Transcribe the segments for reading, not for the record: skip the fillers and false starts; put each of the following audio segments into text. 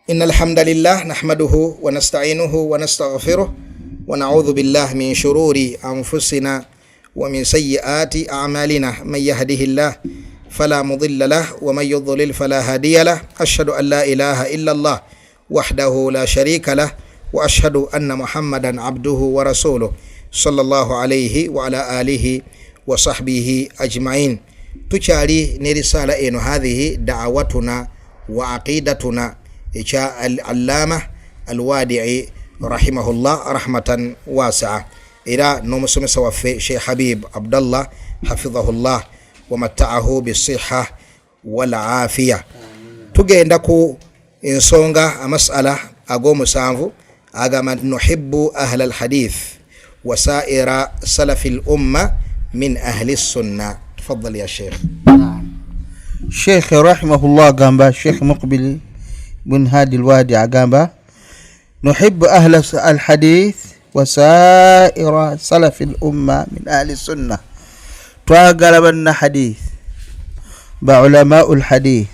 إن الحمد لله نحمده ونستعينه ونستغفره ونعوذ بالله من شرور أنفسنا ومن سيئات أعمالنا، من يهده الله فلا مضل له ومن يضلل فلا هادي له، أشهد أن لا إله إلا الله وحده لا شريك له وأشهد أن محمدا عبده ورسوله صلى الله عليه وعلى آله وصحبه أجمعين. Tukyali ne risaala eno, hadhihi da'awatuna wa aqidatuna, ekya al allama Alwadii rahimahullah rahmatan wasaa, era n'omusomesa waffe Sheikh Habib Abdallah hafidhahullah wamattaahu bisiha walafiya. Tugenda ku ensonga amasala ag'omusanvu, agamba nti nuhibu ahla alhadith wasaira salafi lumma min ahli sunna. Tafadal ya sheikh. Sheikh rahimahullah agamba, Sheikh Muqbil bun Hadi Lwadi agamba, nuhibu ahla alhadith wasaira salafi lumma min ahli sunna. Twagala banna hadith, baulamau lhadith,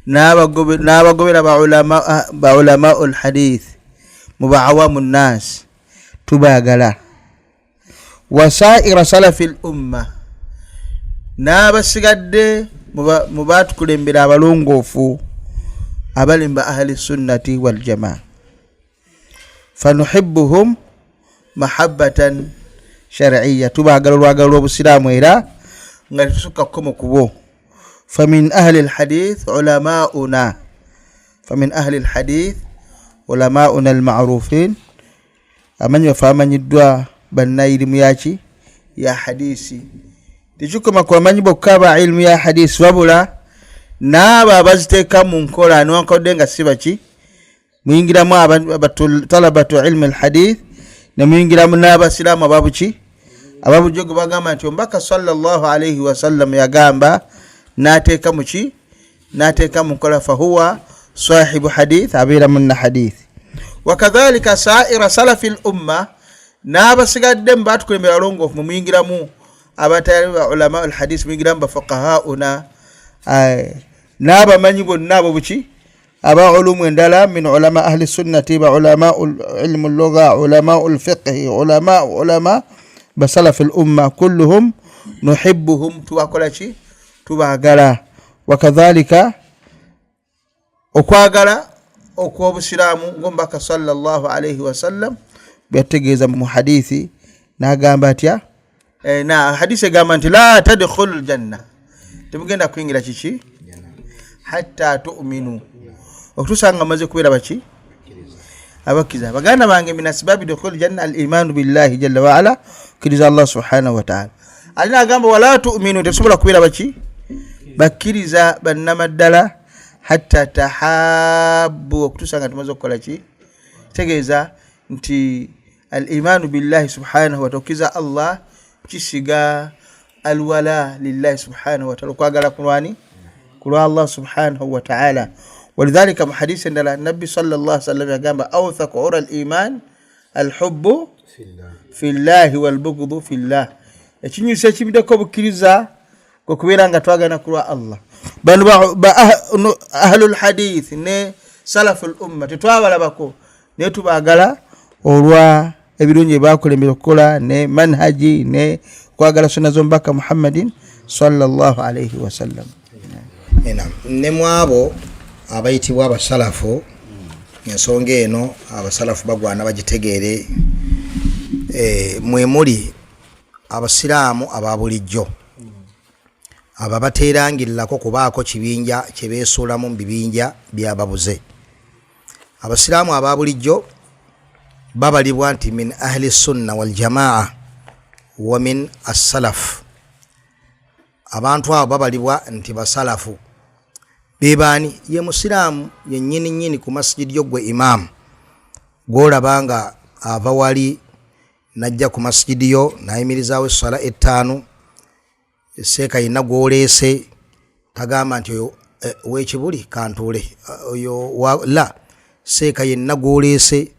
n'abagobera baulamau lhadith mu baawamu nnas, tubagala. Wasaira salafi lumma, n'abasigadde mu batukulembera abalongoofu abali mu ba ahli sunnati waljamaa, fanuhibuhum mahabbatan shariya, tubagala olwagala lw'obusiraamu era nga tetusukka kkomo kubo. Famin ahli lhadith ulamauna, famin ahli lhadith ulamauna almarufin, amanyi baffe amanyiddwa bannairimu yaki ya hadisi. Tekikoma ku bamanyi bokka ba ilimu ya hadisi, wabula n'abo abaziteeka mu nkola, newankadde nga si baki, muyingiramu talabatu ilmu alhadith, nemuyingiramu n'abasiraamu ababuki ababulijjo gwe bagamba nti omubaka sallallahu alaihi wasallam yagamba, n'ateeka muki, n'ateeka mu nkola, fahuwa sahibu hadith, abeera munna hadith. Wakadhalika saira salafi l umma, n'abasigadde mu batukulembera balongoofu, mumuyingiramu abatali ba ulama alhadith, muyingiramu bafuqahauna n'abamanyi bonna abo buki aba ulumu endala, min ulama ahli sunnati, ba ulama ilmu lugha, ulama lfiqhi, ulama ulama basalafi lumma, kulluhum nuhibuhum, tubakola ki? Tubagala. Wakadhalika okwagala okw'obusiraamu ngaomubaka sallallahu alaihi wasallam bweyategeeza mu hadithi, n'agamba atya? Na hadisi egamba nti la tadkhulu ljanna, temugenda kuyingira kiki, hatta tuminu, okutuusa nga mumaze kubeera baki? Abakkiriza. Baganda bange, min asbabi dukhuli janna al imanu billahi jalla waala, okkiriza Allah subhanahu wataala. Alina agamba wala tuminu, tetusobola kubeera baki? Bakkiriza bannamaddala, hatta tahabu, okutuusa nga tumaze okukola ki? Kitegeeza nti al imanu billahi subhanahu wataala, okkiriza Allah, kisiga alwala lillahi subhanahu wataala, okwagala kulwani? Kulwa Allah subhanahu wataala. Walidhalika mu hadisi endala nabbi sallallahu sallam yagamba awthaku ura al iman alhubu fillahi walbugdu fillah, ekinyusi ekibiddeko obukkiriza kwe kubeera nga twagana kulwa Allah. Bano ba ahlul hadith ne salafu l umma tetwabalabako, naye tubaagala olwa ebirungi byebakulembera okukola ne manhaji ne kwagala sunna z'omubaka Muhammadin sallallahu alaihi wasallam. Ena ne mu abo abayitibwa abasalafu, ensonga eno abasalafu bagwana bagitegeere. Mwe muli abasiraamu aba bulijjo abo abateerangirirako kubaako kibinja kye beesuulamu mu bibinja byababuze. Abasiraamu aba bulijjo babalibwa nti min ahli sunna waljamaa wa min assalaf. Abantu abo babalibwa nti basalafu. Bebaani? Ye musiraamu yennyini nnyini ku masigidi yo, gwe imaamu gwolaba nga ava wali najja ku masigidi yo nayimirizaawo esswala ettaano, seeka yenna gwoleese tagamba nti oyo wekibuli kantuule, oyo la seeka yenna gwoleese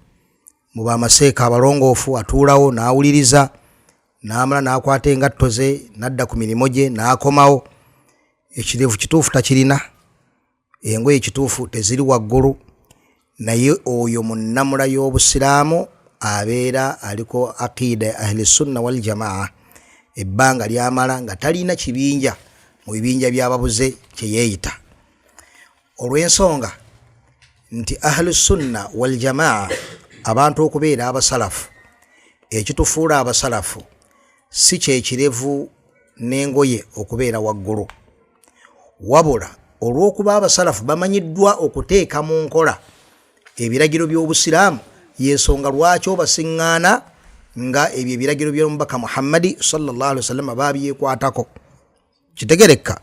mu bamaseeka abalongoofu atuulawo n'awuliriza, n'amala n'akwata engatto ze n'adda ku mirimu gye n'akomawo. Ekirevu kituufu takirina, engoye kituufu teziri waggulu. Naye oyo mu nnamula y'Obusiraamu abeera aliko aqiida ya ahli sunna wal jamaa ebbanga lyamala nga talina kibinja mu bibinja by'ababuze kye yeeyita, olw'ensonga nti ahlu sunna wal jamaa, abantu okubeera abasalafu, ekitufuula abasalafu si kyekirevu n'engoye okubeera waggulu, wabula olw'okuba abasalafu bamanyiddwa okuteeka mu nkola ebiragiro by'Obusiraamu, y'ensonga lwaki obasiŋŋaana nga ebyo ebiragiro by'omubaka Muhammadi sallallahu alaihi wasallam babyekwatako. Kitegerekka?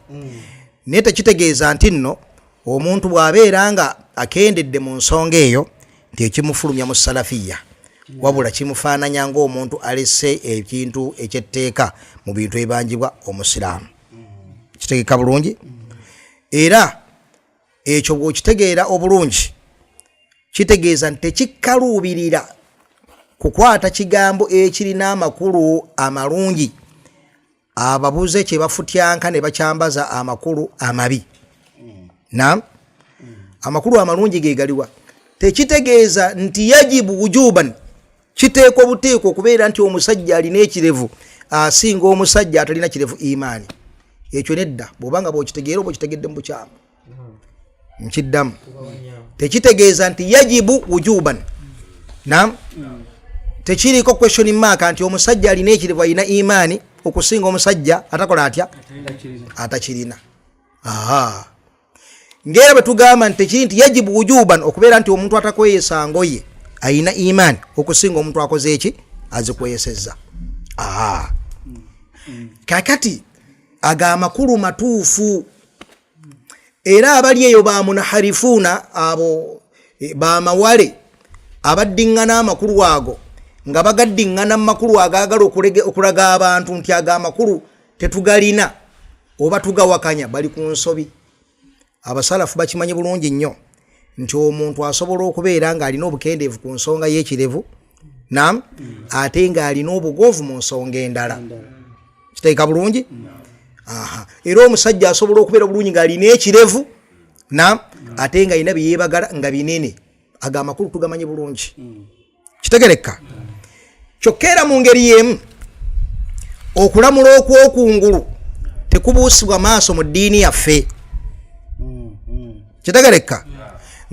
Naye tekitegeeza nti nno omuntu bw'abeera nga akendedde mu nsonga eyo nti ekimufulumya mu salafiya, wabula kimufaananya ng'omuntu alese ekintu ekyetteeka mu bintu ebibanjibwa Omusiraamu. Kitegeka bulungi? Era ekyo bw'okitegeera obulungi, kitegeeza nti tekikkaluubirira kukwata kigambo ekirina amakulu amalungi ababuze kye bafutyanka ne bakyambaza amakulu amabi. Nam, amakulu amalungi ge galiwa? Tekitegeeza nti yajibu wujuban, kiteekwa buteekwa okubeera nti omusajja alina ekirevu asinga omusajja atalina kirevu imaani. Ekyo nedda. Bw'obanga bw'okitegeera, oba okitegedde mu bukyamu. Nkiddamu, tekitegeeza nti yajibu wujuban. Nam, tekiriko question mark nti omusajja alina ekirevu alina imaani okusinga omusajja atakola atya, atakirina. Aha, ngaera bwe tugamba nti tekiri nti yajibu wujuban okubeera nti omuntu atakweyesa ngoye alina imaani okusinga omuntu akoze eki, azikweyesezza. Aha, kakati ago amakulu matuufu, era abali eyo bamunaharifuuna, abo bamawale abaddiŋŋana amakulu ago nga bagaddiŋŋana mu makulu agaagala okulaga abantu nti ago amakulu tetugalina oba tugawakanya, bali ku nsobi. Abasalafu bakimanyi bulungi nnyo nti omuntu asobola okubeera ng'alina obukendeevu ku nsonga y'ekirevu, nam, ate ng'alina obugonvu mu nsonga endala. Kiteeka bulungi? Aha, era omusajja asobola okubeera obulungi ng'alina ekirevu, nam, ate ng'alina byeyeebagala nga binene. Ago amakulu tugamanyi bulungi. Kitegereka? Kyokka era mu ngeri y'emu, okulamula okwokungulu tekubuusibwa maaso mu ddiini yaffe. Kitegereka?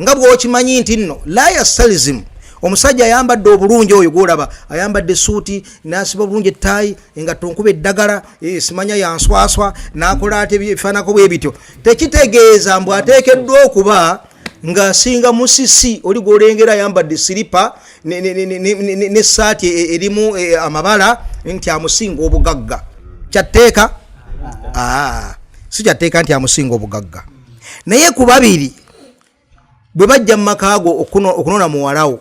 Nga bw'okimanyi nti nno la yastalizimu omusajja ayambadde obulungi, oyo gwolaba ayambadde suuti nasiba bulungi ettaayi, engatto nkuba eddagala, simanya yanswaswa, nakola ate ebifaanako bwe bityo, tekitegeeza mbu ateekeddwa okuba ng'asinga musisi oli gwolengera ayambadde siripa n'essaati erimu amabala nti amusinga obugagga. Kyatteeka? Si kyatteeka nti amusinga obugagga. Naye ku babiri bwe bajja mu maka go okunona muwalawo,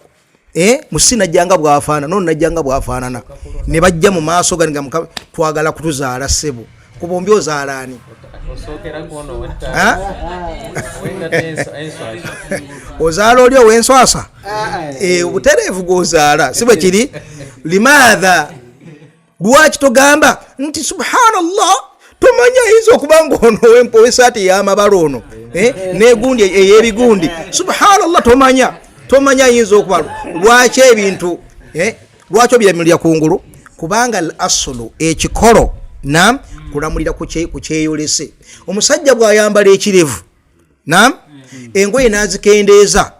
musi najjanga bwafaana, nono najjanga bwafaanana, ne bajja mu maaso gani nga twagala kutuzaala, ssebo, ku bombi ozaala ani? Ozaala oli ow'enswasa, obutereevu gwozaala, si bwe kiri? Limaatha, lwaki togamba nti subhanallah, tomanya ayinza okuba nga ono owesaati ey'amabala ono, negundi ey'ebigundi, subhanallah, tomanya, tomanya ayinza okuba. Lwaki ebintu, lwaki obiramulira kungulu? Kubanga al asulu, ekikolo, nam, kulamulira ku kyeyolese. Omusajja bw'ayambala ekirevu, nam, engoye n'azikendeeza,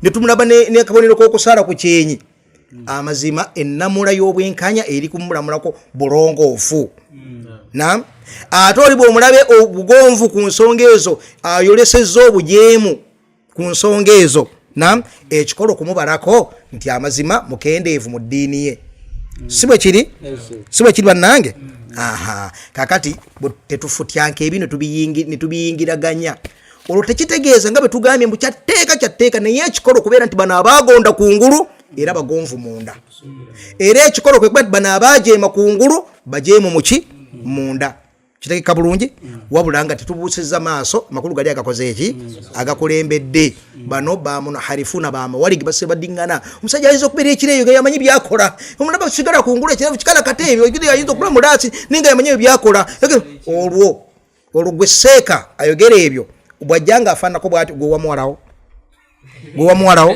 ne tumulaba n'akabonero k'okusaala ku kyenyi, amazima ennamula y'obwenkanya eri kumulamulako bulongoofu. Nam, ate oli bw'omulabe obugonvu ku nsonga ezo, ayolesezza obujeemu ku nsonga ezo, nam, ekikolo kumubalako nti amazima mukendeevu mu ddiini ye. Si bwe kiri? Si bwe kiri, bannange? Aha, kakati tetufutyanka ebi ne tubiyingiraganya. Olwo tekitegeeza nga bwe tugambye mbu kyatteeka, kyatteeka, naye ekikolo kubeera nti bano abaagonda ku ngulu era bagonvu munda, era ekikolo kwe kuba nti bano abaajeema ku ngulu bajeemu muki, munda. Kitegeka bulungi? Wabula nga tetubuusiza maaso makulu gali agakoze eki, agakulembedde. Bano bamunaharifuna, bamawaligi base badiŋŋana. Omusajja ayinza okubeera ekiro eyo nga yamanyi byakola, omulaba sigala ku ngulu, ekirevu kikala kate ebyo, ayinza okuba mulaasi naye nga yamanyi ebyo byakola. Olwo gwe seeka ayogera ebyo bwajja nga afaanako bwati, gwe wamuwalawo. Gwewa muwalawo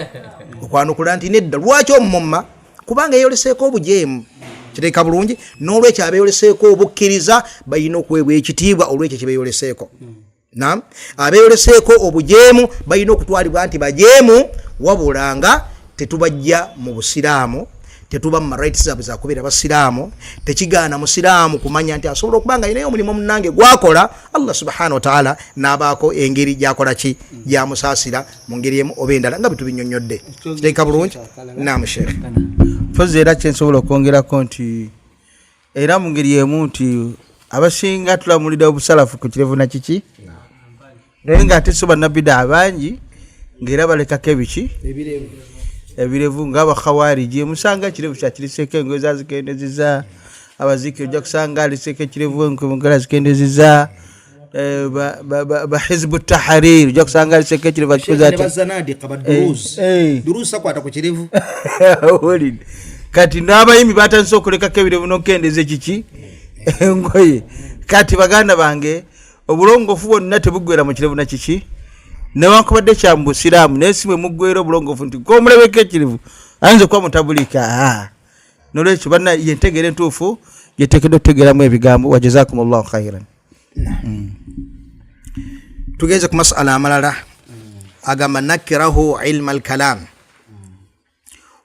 okwanukula nti nedda, lwaki omumma? Kubanga yeyoleseeko obujeemu. Kiteeka bulungi. N'olwekyo abeeyoleseeko obukkiriza balina okuweebwa ekitiibwa olwekyo kyebeeyoleseeko. Nam abeeyoleseeko obujeemu balina okutwalibwa nti bajeemu, wabula nga tetubajja mu busiraamu, tetuba mu rights zaabwe zakubeera basiraamu. Tekigaana musiraamu kumanya nti asobola okuba nga alinayo omulimu munange gwakola, Allah subhanahu wataala n'abaako engeri gyakola ki gyamusaasira mu ngeri emu oba endala, nga bwetubinyonyodde. Kiteeka bulungi. Nam sheekh. Mpozi era kyensobola okwongerako nti era mu ngeri emu nti abasinga tulamulira obusalafu ku kirevu na kiki, naye nga ate so bannabida abangi ngaera balekako ebiki ebirevu, ngaabakhawariji musanga ekirevu kyakiriseeko engoye zazikendezeza, abaziki ojja kusanga aliseeko ekirevu engoye azikendezeza, bahizibu taharir ojja kusanga aliseeko ekirevu akikoze atya. Kati n'abayimbi batandise okulekako ebirevu n'okukendeza ekiki engoye. Kati baganda bange, obulongoofu bwonna tebuggwera mu kirevu na kiki, newankubadde kya mu busiraamu, naye si bwe muggwera obulongoofu nti komulabeko ekirevu ayinza okuba mutabulika. Nolwekyo banna, yentegeera entuufu gyeteekeddwa okutegeeramu ebigambo. Wajazakum llahu khairan. Tugenze ku masala amalala. Agamba nakirahu ilma alkalam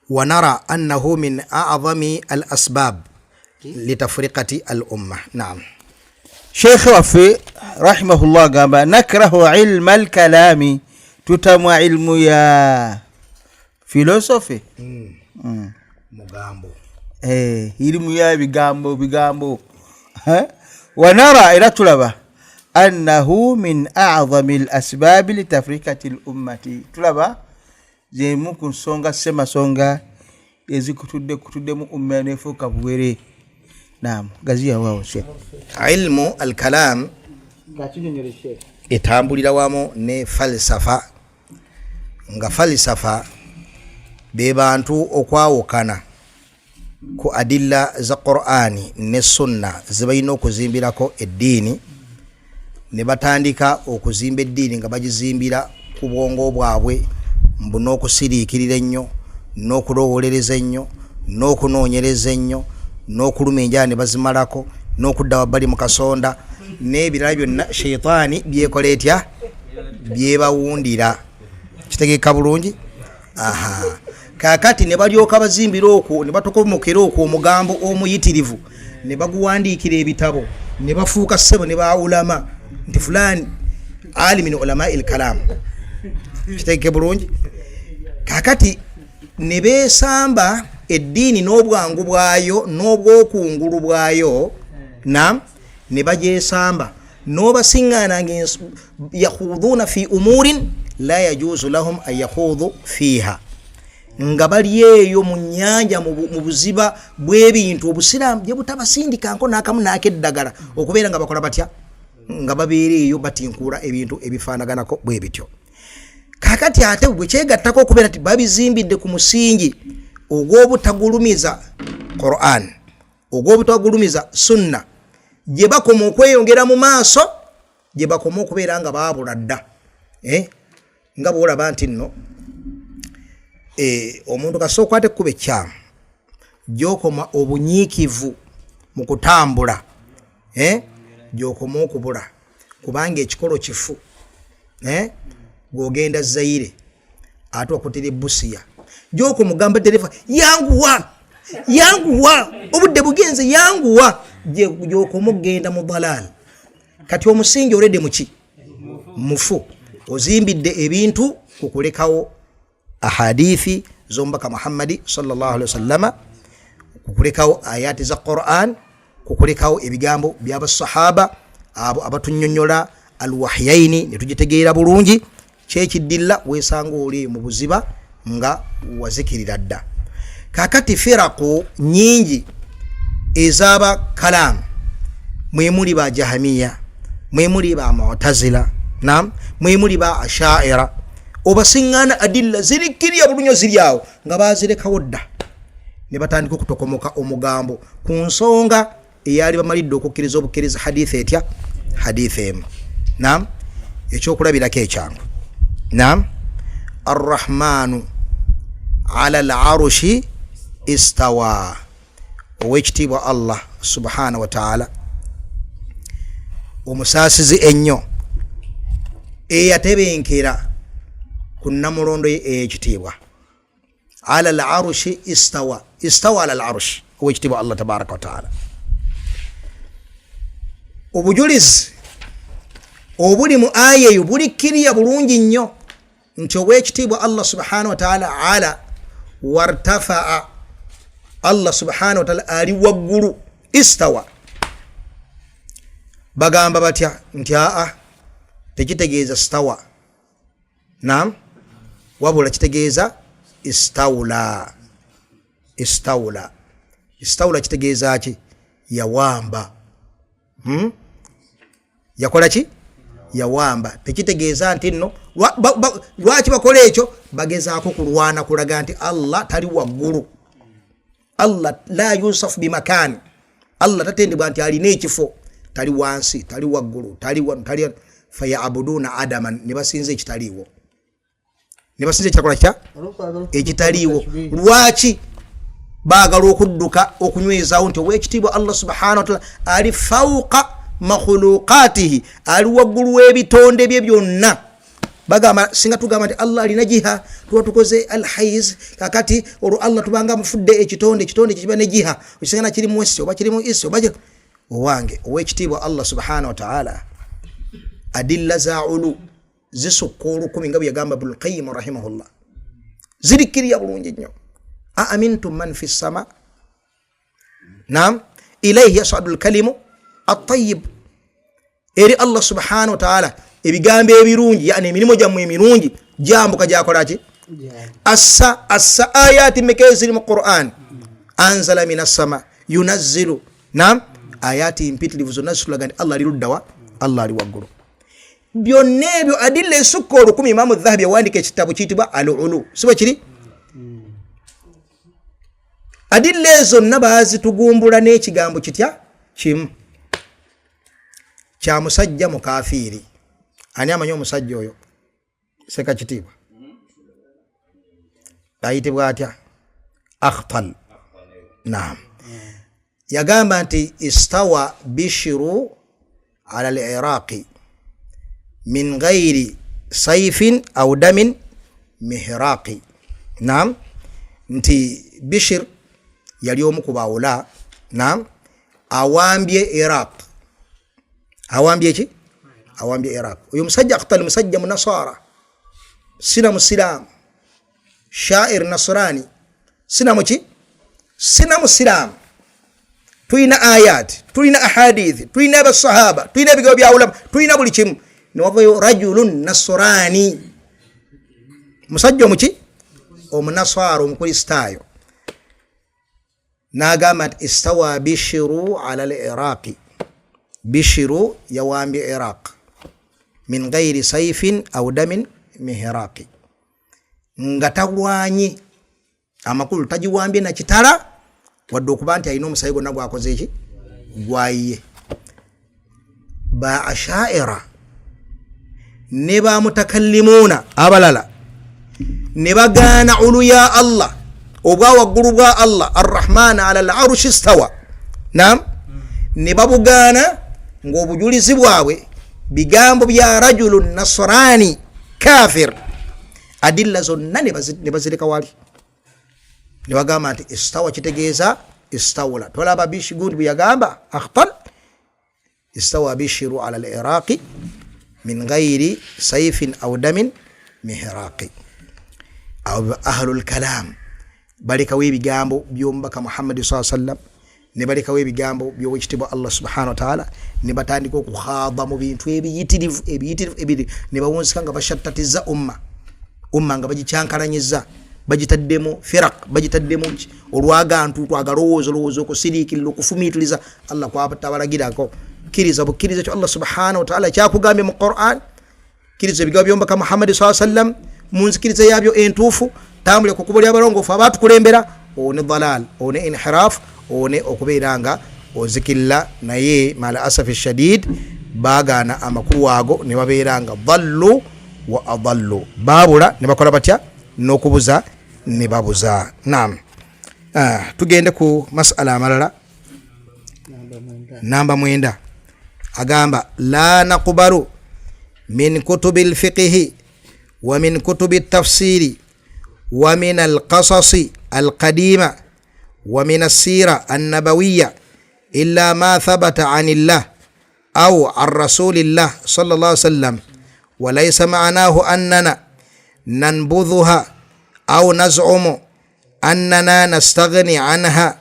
wanara annahu min a'zami al asbab litafriqati al umma. Naam. Sheekhe waffe rahimahullah agamba nakrahu ilma alkalami, tutamwa ilmu ya filosofi. Mugambo. Ilimu ya bigambo bigambo. Wanara, era tulaba, annahu min a'zami al asbabi litafrikati l ummati, tulaba zemu ku nsonga semasonga ezikutudde kutuddemu umma nefuuka buwere. Naam, gaziya waawo sheekh. Ilmu alkalam etambulira wamu ne falsafa, nga falsafa be bantu okwawukana ku adilla za Qur'ani ne sunna zebalina okuzimbirako eddiini, ne batandika okuzimba eddiini nga bagizimbira ku bwongo bwabwe, mbu n'okusiriikirira ennyo n'okulowoolereza ennyo n'okunoonyereza ennyo n'okuluma enjala ne bazimalako n'okudda wabbali mu kasonda n'ebirala byonna sheitaani byekola etya byebawundira. Kitegeeka bulungi. Aha, kakati ne balyoka bazimbira okwo ne batokomokera okwo omugambo omuyitirivu ne baguwandiikira ebitabo ne bafuuka ssebo ne baulama nti fulani ali min ulamai lkalam. Kitegeeke bulungi. Kakati ne beesamba eddiini n'obwangu bwayo n'obwokungulu bwayo, nam ne bagyesamba n'obasiŋŋaana nga yakhudhuuna fi umurin la yajuzu lahum an yakhudhu fiiha, nga bali eyo mu nyanja mu buziba bw'ebintu obusiraamu gye butabasindikanko n'akamu n'akeddagala okubeera nga bakola batya, nga babeera eyo batinkuula ebintu ebifaanaganako bwe bityo. Kakati ate bwe kyegattako okubeera nti babizimbidde ku musingi ogw'obutagulumiza Quran, ogw'obutagulumiza sunna, gye bakoma okweyongera mu maaso, gye bakoma okubeera nga baabula dda. Nga bwolaba nti nno omuntu kasita okwata ekkuba ekyamu, gyokoma obunyiikivu mu kutambula, gyokoma okubula, kubanga ekikolo kifu. Gwogenda Zaire ate okutira ebusiya, gyokumugamba dereva yanguwa yanguwa, obudde bugenze, yanguwa, gyokoma okugenda mu dalal. Kati omusingi olede muki mufu, ozimbidde ebintu ku kulekawo ahadithi z'omubaka Muhammadi sallallahu alaihi wasallama, kukulekawo ayati za Quran, kukulekawo ebigambo byabasahaba abo abatunyonyola alwahyaini netugitegeera bulungi. Kyekiddilla wesanga oli mu buziba nga wazikirira dda. Kakati firaku nyingi ezaba kalamu, mwemuli ba Jahamiya, mwemuli ba Mutazila, nam mwemuli ba Ashaira, obasiŋŋaana adilla zirikirya bulunyo ziri awo nga bazirekawo dda ne batandika okutokomoka omugambo ku nsonga eyali bamalidde okukkiriza obukkiriza haditha etya, haditha emu. Nam ekyokulabirako ekyangu, nam Arrahmanu ala larushi istawa. Owekitiibwa Allah subhanahu wataala omusaasizi ennyo eyatebenkera ku namulondo ye eyekitiibwa, ala larushi istawa, istawa ala larushi. Owekitiibwa Allah tabaraka wataala, obujulizi obuli mu aya eyo buli kiriya bulungi nnyo nti owekitiibwa Allah subhanahu wataala ala wartafaa, Allah subhanahu wataala ali waggulu, istawa. Bagamba batya nti aa, tekitegeeza stawa, nam, wabula kitegeeza istawula. Istawula, istawula kitegeeza ki? Yawamba. Yakola ki? Yawamba. Tekitegeeza nti nno lwaki bakola ekyo? Bagezaako kulwana kulaga nti Allah tali waggulu, Allah la yusafu bimakani, Allah tatendebwa nti alina ekifo, tali wansi, tali waggulu, tali wano, tali wano. Fayabuduuna adaman, ne basinza ekitaliiwo, ne basinza ekitakola kitya? Ekitaliiwo. Lwaki baagala okudduka okunywezaawo nti owekitiibwa Allah subhanahu wataala ali fauka makhuluqatihi, ali waggulu w'ebitonde bye byonna? Bagamba singa tugamba nti Allah alina jiha, tuba tukoze alhaiz. Kakati olwo Allah tubanga mufudde ekitonde, ekitonde kiba ne jiha, okisangana kiri mu west oba kiri mu east oba owange owekitiibwa Allah subhanahu wataala, adilla za ulu zisukka 1000, nga bwe yagamba Bnulqayim rahimahullah, zirikiriya bulungi nnyo. Aamintum man fi ssama, nam, ilaihi yasadu lkalimu atayib. Eri Allah subhanahu wataala ebigambo ebirungi, yani emirimu gyammwe emirungi gyambuka, gyakolaki? Assa, assa. Ayati meka eziri mu Quran? Anzala min assama, yunazzilu, nam, ayati mpitirivu zonna zitulaga nti Allah ali luddawa? Allah ali waggulu. Byonna ebyo adilla esukka 1000. Imamu Dhahabi yawandika ekitabo kiyitibwa Al Ulu, si bwe kiri? Adilla ezo zonna bazitugumbula n'ekigambo kitya? Kimu kya musajja mukafiiri. Ani amanyi omusajja oyo? Seka kitiibwa ayitibwa atya? Akhtal. Naam, yagamba nti istawa Bishiru ala liraqi min ghairi saifin au damin mihraqi. Naam, nti Bishir yali omu ku bawula, naam, awambye Iraq. Awambye ki? Awambye Iraq. Oyo musajja Akhtal musajja munasara, sina musiraamu, shair nasrani, sina muki, sina musiraamu. Tulina ayati, tulina ahadithi, tulina abasahaba, tulina ebigambo bya ulama, tulina buli kimu, newavayo rajulun nasrani, musajja omuki? Omunasara, omukristaayo, n'agamba nti istawa Bishiru ala l iraqi, Bishiru yawambye Iraq, min gairi saifin au damin mihraqi, nga talwanyi, amakulu tagiwambye nakitala wadde okuba nti alina omusayi gwonna gwakoze eki gwayiye. Ba ashaira ne ba mutakallimuuna abalala ne bagaana ulu ya Allah, obwa waggulu bwa Allah, Arrahman ala larushi stawa, nam, ne babugaana ng'obujulizi bwabwe bigambo bya rajulu nasrani kafir. Adilla zonna ne bazireka wali, ne bagamba nti istawa kitegeeza istawula. Tolaba bishi gundi bwe yagamba Akhtal, istawa Bishiru ala liraqi min gairi saifin au damin mihraqi. Abo ahlu lkalam balekawo ebigambo byomubaka Muhammadi saa sallam, ne balekawo ebigambo byowekitiibwa Allah subhanahu wataala, ne batandika okuhaada mu bintu ebiyitirivu, ebiyitirivu ebiri, ne bawunzika nga bashattatiza umma, umma nga bagikyankalanyiza, bagitaddemu firaq, bagitaddemu ki? Olwagantuutu, agalowooza olowooza, okusiriikirira, okufumiitiriza. Allah kwatabalagirako, kkiriza bukkiriza kyo Allah subhanahu wataala kyakugambye mu Quran, kkiriza ebigambo byomubaka Muhammadi saa sallam mu nzikiriza yabyo entuufu, tambule ku kubo lyabalongoofu abatukulembera, one dalal, one inhiraf, one okubeera nga ozikirira. Naye mala asafi shadid, bagaana amakulu ago ne babeera nga dallu. Wa adallu, baabula ne bakola batya? N'okubuza ne babuza. Naam, tugende ku masala amalala. Namba 9 agamba la naqbalu min kutubi lfiqihi wa min kutubi tafsiri wa min alqasasi alqadima wa min assira annabawiya illa ma thabata an illah au an rasulillah sallallahu alaihi wasallam walaysa ma'nahu annana nanbudhuha au naz'umu annana nastaghni anha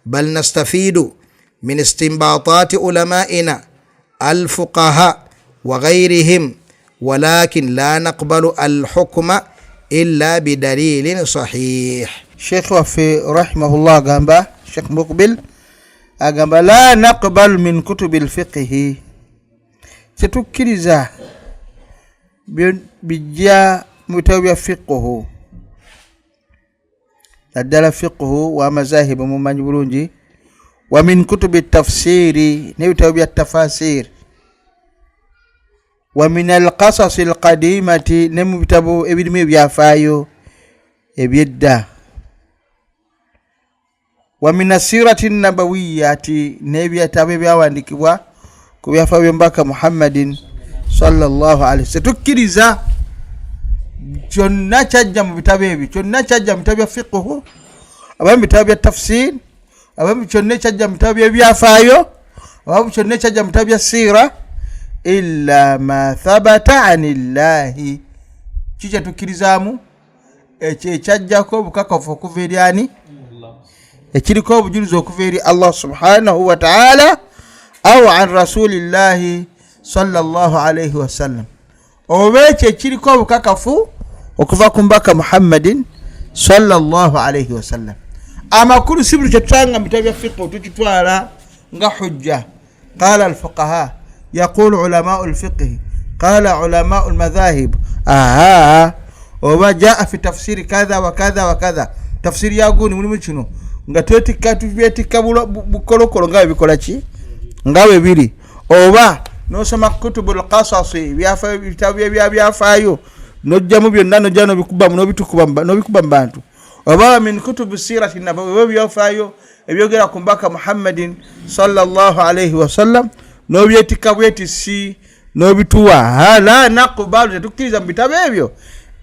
bal nastafidu min istinbatati ulamaina alfuqaha wa ghayrihim walakin la naqbalu alhukma illa bidalilin sahih. Sheikh waffe rahimahullah agamba, Sheikh Mukbil agamba, la naqbalu min kutubi lfiqihi, tetukkiriza bijja mu bitabo bya fiqhu, naddala fiqhu wamazahibu mumanyi bulungi, wa min kutubi tafsiri, n'ebitabo bya tafasiri, wa min alqasasi alqadimati, ne mu bitabo ebirimu ebyafaayo ebyedda, wa min asirati nabawiyati, n'ebyatabo ebyawandikibwa ku byafaayo by'omubaka Muhammadin sallallahu alaihi. Tetukkiriza kyonna kyajja mu bitabo ebyo, kyonna kyajja mu bitabo bya fiqhu, aba mu bitabo bya tafsir, aba kyonna ekyajja mu bitabo by'ebyafaayo, aba kyonna ekyajja mu bitabo bya siira, illa ma thabata anillahi. Ki kyetukkirizaamu? Ekyo ekyajjako obukakafu okuva eri ani? Ekiriko obujulizi okuva eri Allah subhanahu wataala au an rasulillahi sallallahu alaihi wasallam, oba ekyo ekiriko obukakafu okuva ku mbaka Muhammadin sallallahu alaihi wasallam. Amakulu si buli kyetusanga mu bitabo bya fiqhu tukitwala nga hujja. Qala alfuqaha, yaqulu ulamau lfiqhi, qala ulamau lmadhahib, aha, oba jaa fi tafsiri kadha wa kadha wa kadha, tafsiri ya gundi mulimu kino, nga twetikka tubyetikka bukolokolo nga bwebikola ki, nga bwe biri. Oba nosoma kutubu lkasasi, bitabo byabyafaayo, nojjamu byonna, nojja nobikuba nobikuba mu bantu. Oba min kutubu sirati nabawi, oba ebyafaayo ebyogera ku mbaka Muhammadin sallallahu alaihi wasallam, nobyetikka bwetisi nobituwa. La naqbalu, tetukkiriza mu bitabo ebyo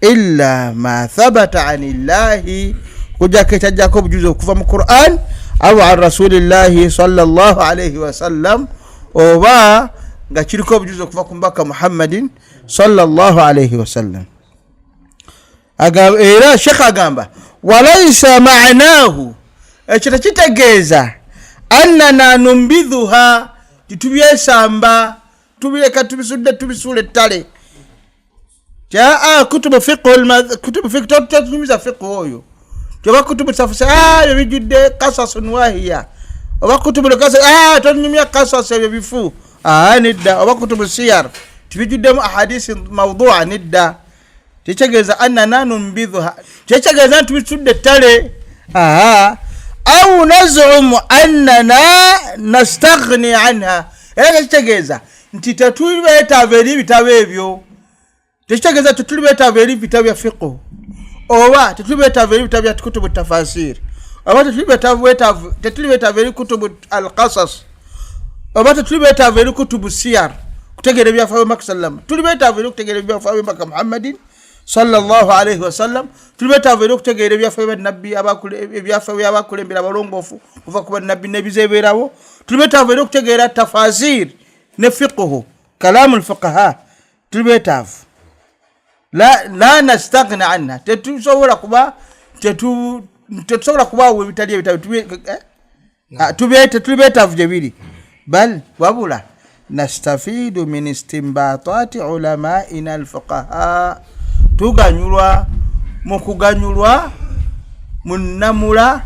illa ma thabata anillahi, kujjako ekyajjako obujuzi okuva mu Quran au an rasulillahi sallallahu alaihi wasallam, oba nga kiriko obujuzi okuva ku mbaka Muhammadin sallallahu alaihi wasallam. Era shekh agamba walaisa manahu, ekyo tekitegeeza annana numbidhuha, titubyesamba tubireka tubisudde tubisuula ettale. Kutubu fiqhu fiqhu totunyumiza fiqhu oyo, oba kutubu tafsir ebyo bijjudde kasasun wahiya, oba kutubu kasas totunyumya kasas ebyo bifu nedda, oba kutubu siyar tibijjuddemu ahadisi maudua nedda. Tekitegeeza annana numbidhuha, tekitegeeza nti tubisudde ettale, au nazumu annana nastaghni anha, era tekitegeeza nti tetuli beetaavu eri ebitabo ebyo. Tekitegeeza tetuli beetaavu eri bitabo bya fiqhu, oba tetuli beetaavu eri bitabo bya kutubu tafasir, oba tetuli beetaavu eri kutubu alqasas, oba tetuli beetaavu eri kutubu siyar, kutegeera ebyafaayo mbaka sallam. Tuli beetaavu eri okutegeera ebyafaayo mbaka Muhammadin sallallahu alaihi wasallam. Tuli beetaavu eri okutegeera ebyafaayo bannabbi, ebyafaayo byabakulembera abalongoofu kuva ku bannabbi n'ebizeebeerawo. Tuli beetaavu eri okutegeera tafasir ne fiqhu, kalamu lfuqaha. Tuli beetaavu, la nastaghna anha, tetusobola kuba tetusobola kubaawo ebitali ebitabo, tetuli beetaavu gye biri. Bal wabula nastafidu min istimbatati ulamaina alfuqaha, tuganyulwa mu kuganyulwa mu nnamula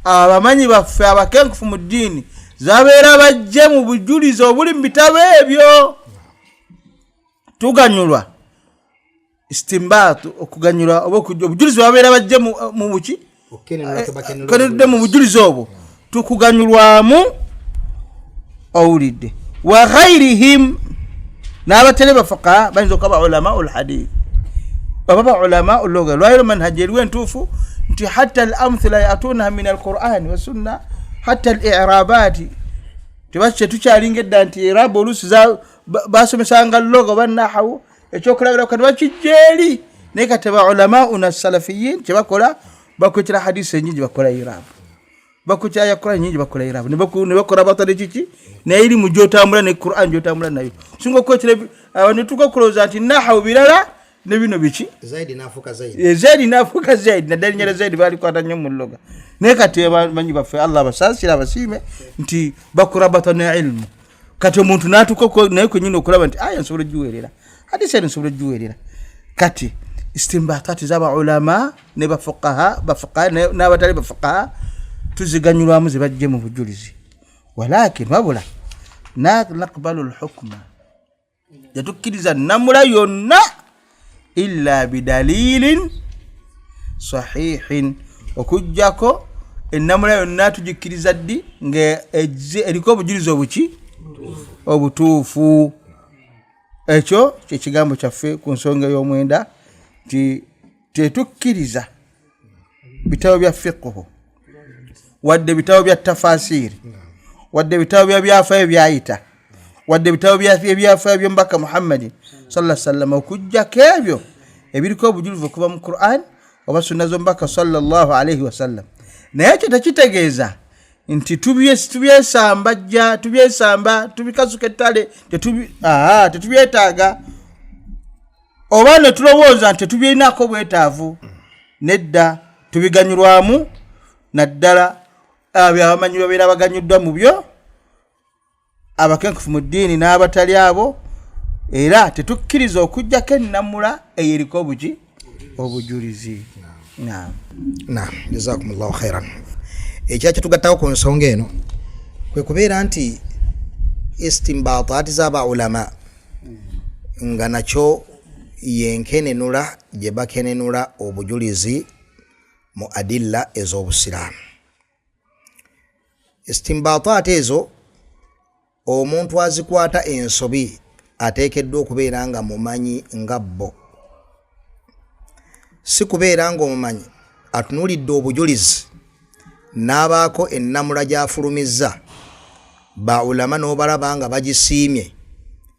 abamanyi baffe abakenkufu mu ddiini zabeera bajje mu bujulizi obuli mu bitabo ebyo. Tuganyulwa istimbaatu, okuganyulwa oba obujulizi babeera bajje mu buki kenedde mu bujulizi obwo tukuganyulwamu. Owulidde? Wa ghairihim, n'abatali bafuqaha bayinza okuba ulamau lhadith. Oba baulama luga lwaliro manhaji eriwo entuufu nti hatta al amthila yatunaha min alqurani wasunna, hatta al irabati tetukyalinga edda nti irabu oluusi basomesanga loga oba nahawu ekyokulabirako kati bakijja eri. Naye kati baulamauna salafiyin kyebakola, bakwetera hadisi enyingi bakola irabu, bakwetera ya Quran nyingi bakola irabu, ne bakola batale kiki naye irimu gyotambula ne Quran gyotambula nayo singa okwetera netuka okulowooza nti nahawu birala ne bino biki. Zaidi nafuuka Zaidi. Zaidi nafuuka Zaidi, naddala erinnya lya Zaidi balikwata nnyo mu lluga. Naye kati abamanyi baffe, Allah abasaasire abasiime, nti bakurabata ne ilmu. Kati omuntu natuuka naye kwenyini okulaba nti aya nsobola ogiweerera, hadisi eno nsobola ogiweerera. Kati istimbatati zaba ulama ne bafuqaha, bafuqaha n'abatali bafuqaha tuziganyulwamu ze bajje mu bujulizi. Walakin wabula naqbalu lhukma, tetukkiriza namula yonna illa bidalilin sahihin, okujjako ennamula yonna tugikkiriza ddi? Nga eriko obujulizi obuki obutuufu. Ekyo kyekigambo kyaffe ku nsonga ey'omwenda nti tetukkiriza bitabo bya fiqhu, wadde bitabo bya tafasiri, wadde bitabo bya byafaayo byayita, wadde bitabo ebyafaayo byomubaka Muhammadin salla sallama, okujjako ebyo ebiriko obujulivu okuva mu Quran oba sunna z'omubaka sallallahu alaihi wasallam. Naye ekyo tekitegeeza nti tubyesambajja, tubyesamba, tubikasuka ettale, tetubyetaaga oba ne tulowooza nti tetubirinako obwetaavu. Nedda, tubiganyulwamu, naddala abo abamanyi babeera baganyuddwa mu byo, abakenkufu mu ddiini n'abatali abo. Era tetukkiriza okujjako ennamula eyo eriko obuki obujulizi. Naam. Naam, jazakumullahu khairan. Ekira kyetugattako ku nsonga eno kwe kubeera nti istimbatati z'aba ulama nga nakyo yenkenenula gye bakenenula obujulizi mu adilla ez'obusiraamu. Istimbatati ezo omuntu azikwata ensobi ateekeddwa okubeera nga mumanyi nga bo, si kubeera nga omumanyi atunuulidde obujulizi n'abaako ennamula gy'afulumizza, ba ulama n'obalaba nga bagisiimye,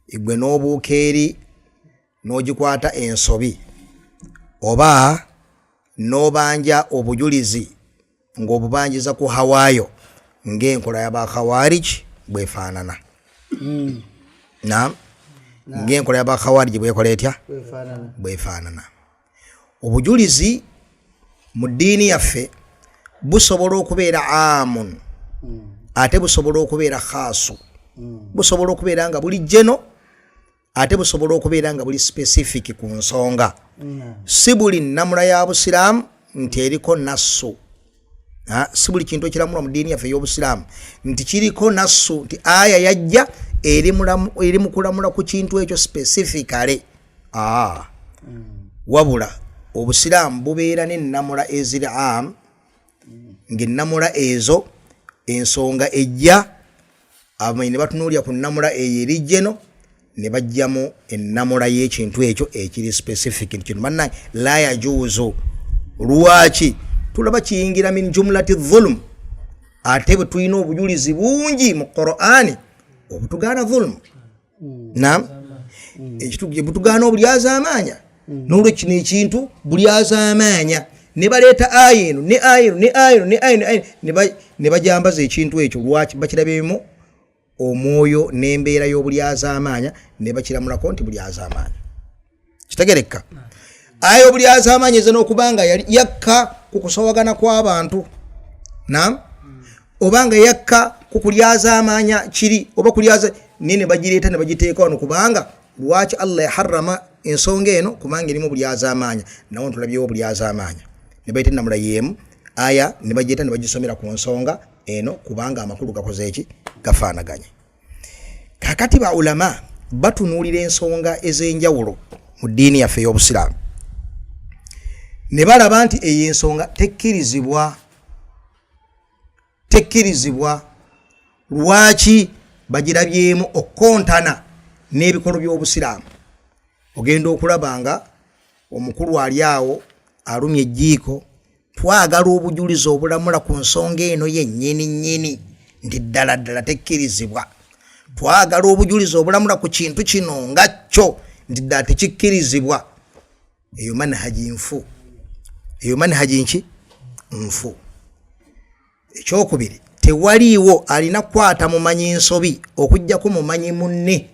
igwe n'obuuka eri n'ogikwata ensobi oba n'obanja obujulizi ng'obubanjiza ku hawaayo ng'enkola y'abakhawarij bwefaanana. Naam, ng'enkola y'abakhawarij bwekola etya? Bwefaanana. Obujulizi mu ddiini yaffe busobola okubeera amun, ate busobola okubeera khaasu, busobola okubeera nga buli jeno, ate busobola okubeera nga buli specific ku nsonga. Si buli nnamula ya busiraamu nti eriko nassu, si buli kintu ekiramulwa mu ddiini yaffe ey'obusiraamu nti kiriko nassu, nti aya yajja eri mu kulamula ku kintu ekyo specifically. Wabula obusiraamu bubeera n'ennamula eziri am, ng'ennamula ezo ensonga ejja abamanyi ne batunuulira ku nnamula eyo eri jeno ne bajjamu ennamula y'ekintu ekyo ekiri specific nti kino bannange la yajuuzu. Lwaki tulaba kiyingira min jumlati dhulm, ate bwe tulina obujulizi bungi mu Qur'ani obutugaana dhulm? Naam, butugaana obulyazaamaanya. Nolwe kino ekintu bulyazaamaanya, ne baleeta aya eno ne aya eno ne aya eno ne aya eno ne bajambaza ekintu ekyo. Lwaki bakirabyemu omwoyo n'embeera y'obulyazaamaanya ne bakiramulako nti bulyazaamaanya? Kitegerekka aya obulyazaamaanya eza n'okuba nga yali yakka ku kusowagana kw'abantu, naam, oba nga yakka ku kulyazaamaanya kiri oba kulyaza, naye ne bagireeta ne bagiteeka wano. Kubanga lwaki Allah yaharama ensonga eno? Kubanga erimu obulyazaamaanya. Nawo ntulabyewo obulyazaamaanya ne bayita ennamula y'emu aya ne bagireeta ne bagisomera ku nsonga eno, kubanga amakulu gakoze eki? Gafaanaganye. Kakati ba ulama batunuulira ensonga ez'enjawulo mu ddiini yaffe ey'obusiraamu ne balaba nti eyo ensonga tekkirizibwa. Tekkirizibwa lwaki? Bagirabyemu okukontana n'ebikolo by'obusiraamu. Ogenda okulaba nga Omukulu ali awo alumya ejjiiko, twagala obujulizi obulamula ku nsonga eno yennyini nnyini nti ddala ddala tekkirizibwa. Twagala obujulizi obulamula ku kintu kino nga kyo nti ddala tekikkirizibwa. Eyo manhaji nfu, eyo manhaji nki? Nfu. Ekyokubiri, tewaliiwo alina kukwata mumanyi nsobi okuggyako mumanyi munne,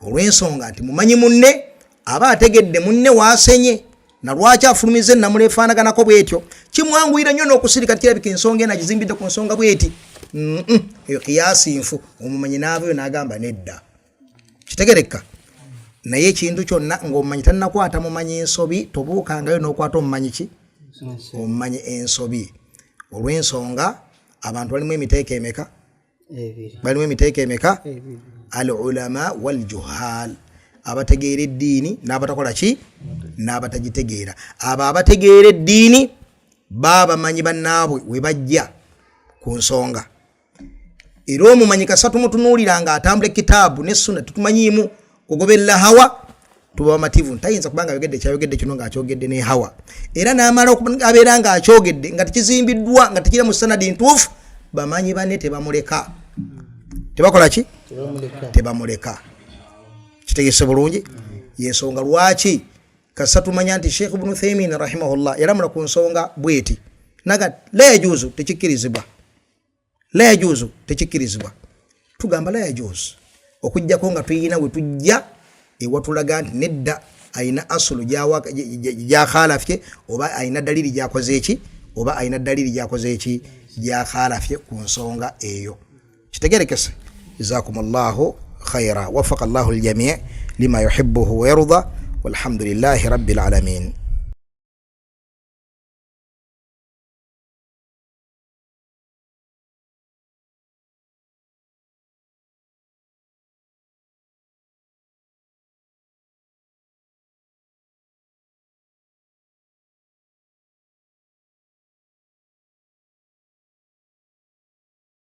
olw'ensonga nti mumanyi munne aba ategedde munne waasenye na lwaki afulumiza ennamula efaanaganako bwetyo. Kimwanguyira nnyo n'okusirika, kirabika ensonga eno agizimbidde ku nsonga bweti. Eyo kiyasi nfu. Omumanyi n'avayo n'agamba nedda, kitegereka. Naye ekintu kyonna ng'omumanyi tannakwata mumanyi ensobi, tobuukangayo n'okwata omumanyi ki? Omumanyi ensobi, olw'ensonga abantu balimu emiteeko emeka? Balimu emiteeko emeka? Al ulama wal juhal, abategeera eddiini n'abatakola ki? N'abatagitegeera. Abo abategeera eddiini babamanyi bannaabwe we bajja ku nsonga, era omumanyi kasa tumutunuulira nga atambula ekitaabu ne sunna, tetumanyiimu kugoberera hawa, tuba bamativu ntayinza kubanga ayogedde kyayogedde kino ng'akyogedde ne hawa, era n'amala abeera ng'akyogedde nga tekizimbiddwa, nga tekira mu sanadi ntuufu, bamanyi banne tebamuleka, tebakola ki? Tebamuleka. Kitegese bulungi. Yensonga lwaki kasa tumanya nti Sheikh Ibn Uthaymin rahimahullah yalamula ku nsonga bweti naga la yajuzu, tekikkirizibwa, la yajuzu, tekikkirizibwa. Tugamba la yajuzu okuggyako nga tuyina we tujja ewatulaga nti nedda, ayina asulu gyakhalafye, oba ayina daliri gyakoze eki, oba ayina daliri gyakoze eki, gyakhalafye ku nsonga eyo. Kitegerekese. Jazakum llahu khaira, wafaka llahu ljamii lima yuhibuhu wayarda, walhamdulillahi rabbil alamin.